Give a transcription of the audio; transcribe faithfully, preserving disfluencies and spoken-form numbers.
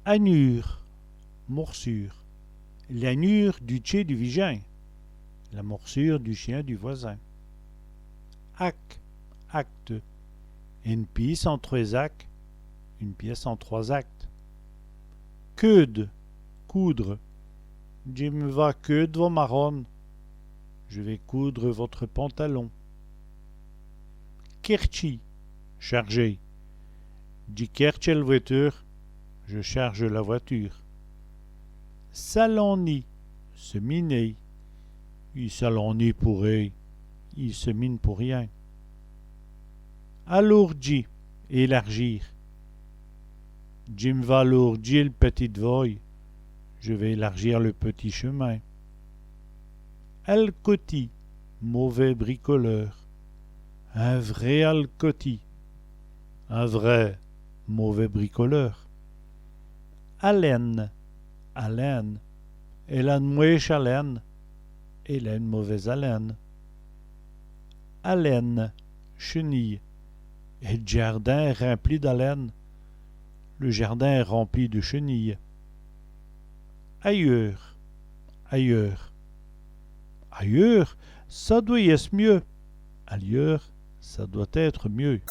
Agnûre, morsure. L'agnûre du tchén du vijin. La morsure du chien du voisin. Ac, acte. Ène pîce en trwès acs. Une pièce en trois actes. Keûde, coudre. Dji m' va keûde vo marone. Je vais coudre votre pantalon. Kèrtchî, charger. Dji kèrtche èl vwèture. Je charge la voiture. S'alani, se miner. I s'alani pou rén. Il se mine pour rien. Alourdji, élargir. Dji m' va alourdji èl pètite vôye. Je vais élargir le petit chemin. Alcotî, mauvais bricoleur. In vré alcotî. Un vrai mauvais bricoleur. Alène, haleine. Èle a 'ne mwéche alène. Elle a une mauvaise haleine. Alène, chenille. Èl djârdin èst rimpli d'alènes. Le jardin est rempli de chenilles. Ayeûr, ailleurs. Ayeûr, ça dwèt yèsse mieu. Ailleurs, ça doit être mieux.